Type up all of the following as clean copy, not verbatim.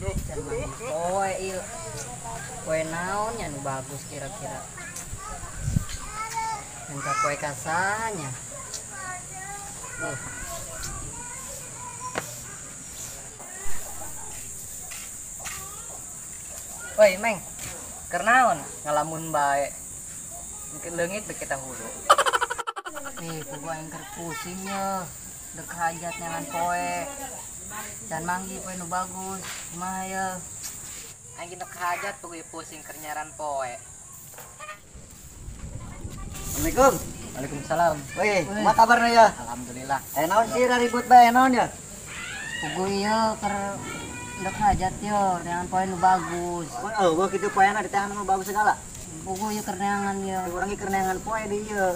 Poe ieu. Poe naon nya nu bagus kira-kira. Minta poe kasanya. Oh. Woi, Meng. Keur naon ngalamun bae. Mungkin leungit bek kita hulu. Pugu aing keur pusing ye. Dek hajat neangan poe. Can manggi poe nu bagus. Kumaha ye? Aing dek hajat pugu pusing keur nyaran poe. Assalamualaikum. Waalaikumsalam. Woi, kumaha kabarna ya? Alhamdulillah. Eh naon sih ribut bae naon ya? Pugu ieu keur dek hajat yo, neangan poe nu bagus. Oh, eueuh kitu poena diteangan nu bagus segala. Pugu ieu keur neangan ye. Urang ge keur neangan poe di ieu.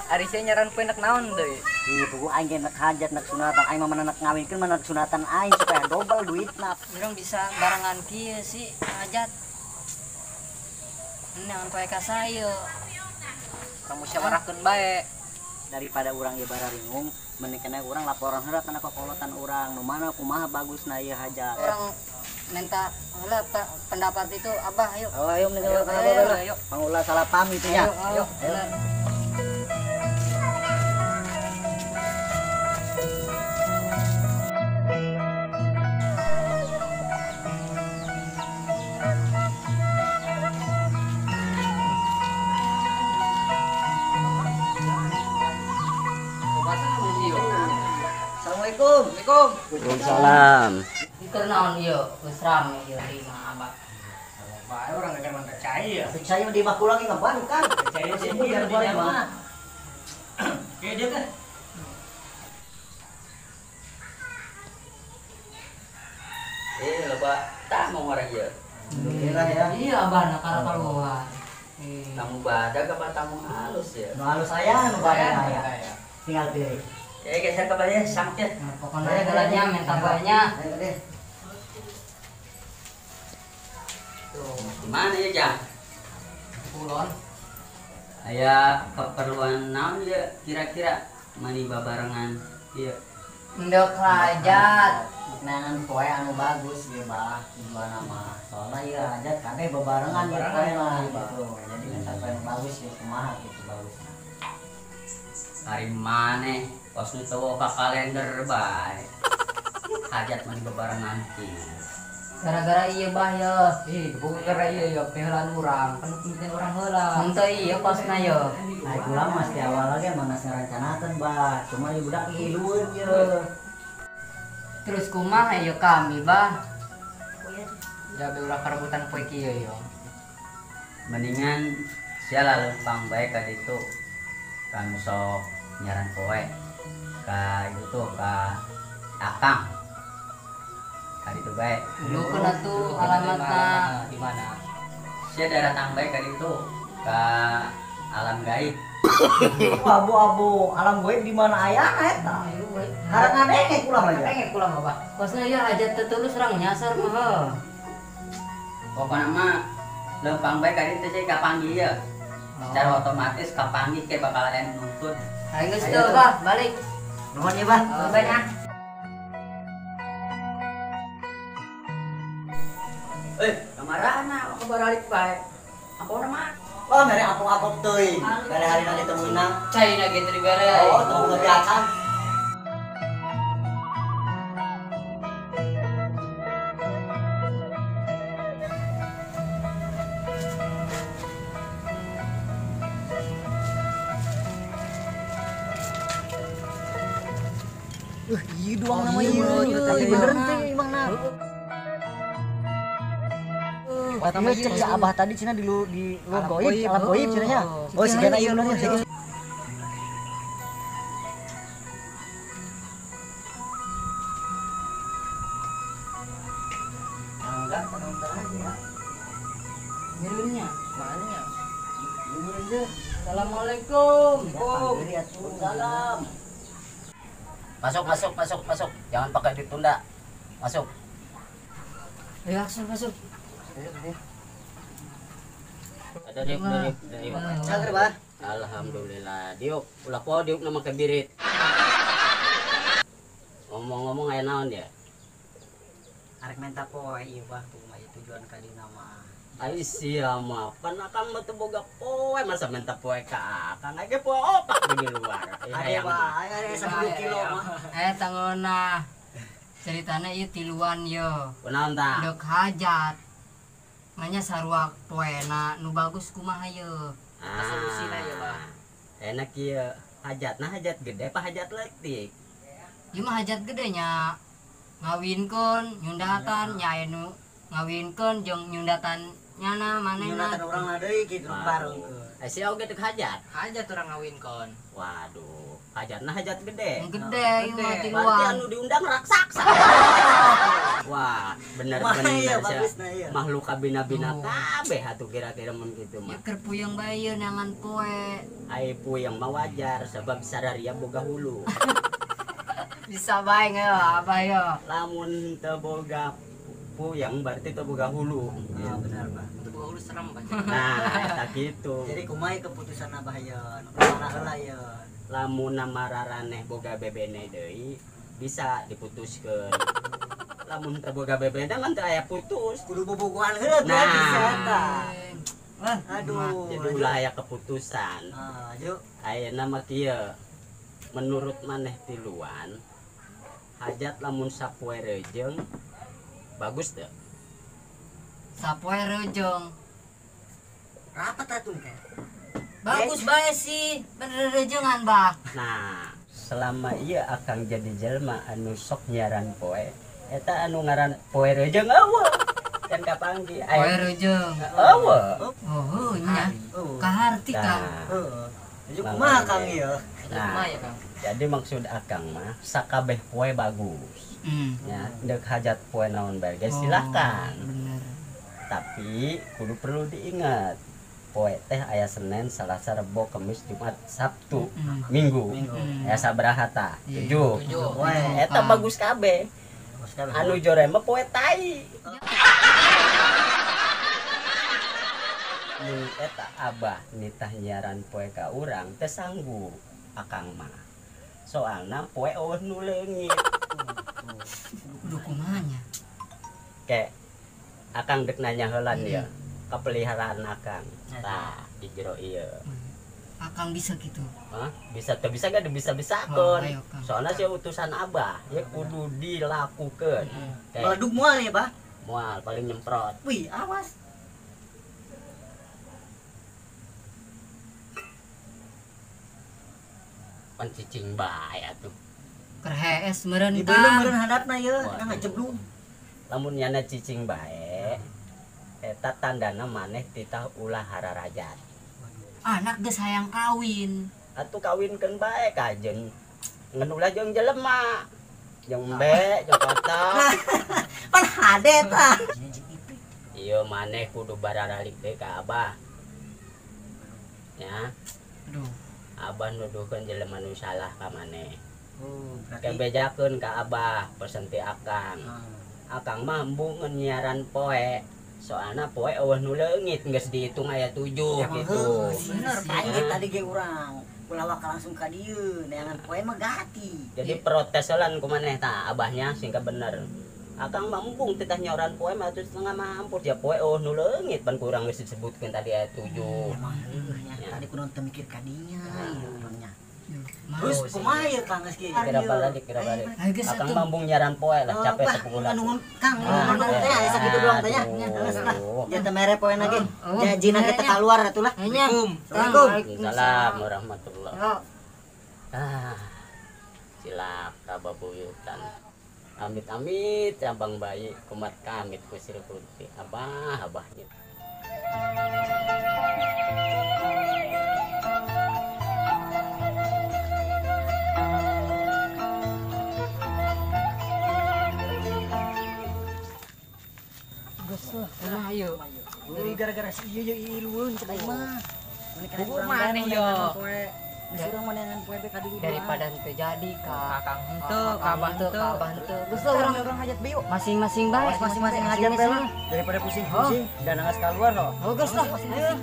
Ari sia nyaran poe nek naon deui? Ih, pugu aing ge nek hajat nek sunatan aing mah mana nek ngawinkeun mana nek sunatan aing supaya dobel duitna. Urang bisa barengan kieu sih hajat. Neangan poe ka saeu. Urang musyawarahkeun bae. Daripada urang ieu bararingung, mending keneh urang laporan heula kana kokolotan urang nu mana kumaha bagusna ieu hajat. Urang minta heula pendapat itu Abah ayo. Oh, ayo mending heula kana Abah heula. Pangulah salah paham itu nya. Ayo. Assalamualaikum. Waalaikumsalam. Waalaikumsalam. Keur naon ieu? Geus rame ieu di imah Abah. Bae urang geus mah percaya. Percaya mah di imah kula ge ngaban kan. Percaya sih dia di imah. Kayak dia kan. Loba tamu orang ieu. Alhamdulillah ya. Iya Abah na karapaluan. Tamu badag apa tamu halus ya? Nu halus aya, nu badag aya. Tinggal pilih. Ya geser ke bawah sangkit. Nah, pokoknya galanya minta banyak. Tuh, gimana ya, Jang? Kulon. Aya keperluan naon ya kira-kira mani babarengan ieu. Ndek hajat. Neangan poe anu bagus ieu bah tujuanna mah. Soalna ieu hajat kabeh babarengan ieu poe mah gitu. Jadi minta poe anu bagus ieu kumaha gitu bagus. Hari maneh kos nu teu ka kalender bae. Hajat mani babarengan kieu. Gara-gara ieu bah ye. Ih, bukan gara ieu ye, peheulaan urang, kan penting urang heula. Henteu ieu kosna ye. Ai kula mah ti awal ge mah geus ngarencanakeun bah, cuma ieu budak ilueun ye. Terus kumaha ieu kami bah? Jabe ulah karebutan poe kieu ye. Mendingan sia lalempang bae ka ditu. Kanu sok nyaran poe ka itu tuh ka Akang. Kali itu baik. Lu kena tuh alamatna di mana? Sia daratang bae ka ditu ka alam gaib. Abu-abu alam gaib di mana ayana eta? Harang ngadenge kula mah. Ngadenge kula mah, Bah. Kosna ieu hajat teu tulus urang nyasar mah. Pokona mah lempang bae ka ditu sih kapanggih ye. Secara otomatis kapanggih ke bakal aya nuntut. Ayo geus teu, Bah, balik. Nuhun ye, Bah. Banyak. Kamarana kabaralik bae. Apa mah? Wah, mere apok-apok teuing. Mere harina teu meunang. Caina ge teu dibere. Oh, teu ngerjakan. Ieu doang nama ieu. Tapi bener teh imangna. Iya cek si Abah tadi cina di luar goib, alam goib cina nya. Oh, sigana ieu nu nya. Enggak, penonton aja ya. Ngirimnya, mana nya? Assalamualaikum. Waalaikumsalam. Masuk, masuk, masuk, masuk. Jangan pakai ditunda. Masuk. Ayo langsung masuk. Ada diuk, diuk, diuk. Cager, Bah. Alhamdulillah. Diuk, ulah poho diuk nama kebirit. Ngomong-ngomong aya naon dia? Arek menta poe ieu bah kumaha tujuan ka dina mah. Ai sia mah pan akang mah teu boga poe masa menta poe ka akang ge poe opak di luar. Aya bah, aya 10 kilo mah. Eta ngeunah. Ceritana ieu tiluan ye. Kunaon tah? Deuk hajat. Manya sarua poena nu bagus kumaha ye? Solusina ye bah. Enak ieu hajatna hajat gede apa hajat leutik? Ieu mah hajat gede nya. Ngawinkeun nyundatan nya aya nu ngawinkeun jeung nyundatan nyana manehna. Nyundatan urang deui kitu bareng. Sia oge deuk hajat? Hajat urang ngawinkeun. Waduh, hajatna hajat gede. Gede ieu mah tiluan. Berarti anu diundang raksasa. Wah, bener-bener sia. Makhluk kabina-bina kabeh atuh kira-kira mun kitu mah. Ya keur puyeng bae ieu neangan poe. Ai puyeng mah wajar sebab sararia boga hulu. Bisa bae ngeuh abah yo. Lamun teu boga puyeng berarti teu boga hulu. Ah benar, Bah. Teu boga hulu serem, Bah. Nah, eta kitu. Jadi kumaha keputusan abah ye? Nu kumaha heula ye? Lamun mararaneh boga bebene deui bisa diputuskeun. Lamun teu boga bebene mah teu aya putus. Kudu bobogohan heula tuh bisa eta. Aduh. Jadi ulah aya keputusan. Ah, yuk. Ayeuna mah kieu. Menurut maneh tiluan hajat lamun sapoe rejeung bagus teu? Sapoe rejeung. Rapat atuh teh. Bagus bae sih, bener rejeungan bah. Nah, selama ieu akang jadi jelma anu sok nyiaran poe, eta anu ngaran poe rejeung eueuh. Can kapanggih. Poe rejeung. Eueuh. Oh, nya. Kaharti Kang. Heeh. Jadi kumaha Kang ieu? Nah, jadi maksud akang mah sakabeh poe bagus. Ya, deuk hajat poe naon bae ge silahkan. Bener. Tapi kudu perlu diingat. Poe teh aya Senin, Selasa, Rebo, Kamis, Jumat, Sabtu, Minggu. Aya sabaraha tah? 7. Eta bagus kabeh. Anu jore mah poe tai. Mun eta abah nitah nyiaran poe ka urang teh sanggup akang mah. Soalna poe eueuh nu leungit. Kudu kumaha nya? Ke akang dek nanya heula ieu. Kepeliharaan akang. Tah, di jero ieu. Akang bisa gitu. Hah? Bisa teu bisa gak bisa-bisakeun. Soalna sia utusan abah, ya kudu dilakukeun. Meleduk moal ya, Bah? Moal paling nyemprot. Wih, awas. Pan cicing bae atuh. Keur hees meureun Kang. Dibeuleuh meureun handapna ieu, nah ngajeblung. Lamun nyana cicing bae, eta tandana maneh titah ulah hararajat. Anak geus hayang kawin. Atuh kawinkeun bae kajen. Ngan ulah jeung jelema. Jeung embe, jeung kotak. Pan hade tah. Ieu maneh kudu bararalik deui ka abah. Ya. Aduh. Abah nuduhkeun jelema nu salah ka maneh. Oh, berarti bejakeun ka abah pesen ti akang. Akang mah embung nyiaran poe. Soalna poe eueuh nu leungit geus dihitung aya 7 gitu. Bener, paing tadi ge urang. Ulah waka langsung ka dieu, neangan poe mah gati. Jadi protes heula ku maneh tah abahnya singka bener. Akang mah embung titah nyoran poe mah 7,5 mampus ya poe eueuh nu leungit pan kurang geus disebutkeun tadi aya 7. Emang heueuh nya, tadi kunaon teu mikir ka dinya ieu urangnya. Terus kumaha ieu Kang geus kieu? Kira balik, kira balik. Akang mah embung nyaran poe lah capek sepuluh. Nuhun Kang, nuhun teh aya sakitu doang teh nya. Geus lah. Jangan mere poe lagi. Jajina kita keluar atuh lah. Assalamualaikum. Waalaikumsalam warahmatullahi. Ah. Cilaka babuyutan. Amit-amit abang bayi kumat kamit ku sirih putih. Abah abahnya. Geus lah, kumaha ieu? Gara-gara si ieu ieu ilueun cek aing mah. Buku maneh yo. Geus urang mah neangan poe ka dieu. Daripada teu jadi ka Kakang henteu, ka abah henteu, ka abah henteu. Geus lah urang hajat bieu. Masing-masing bae, masing-masing hajat bae lah. Daripada pusing-pusing dan geus keluar loh. Oh, geus lah. Ayo.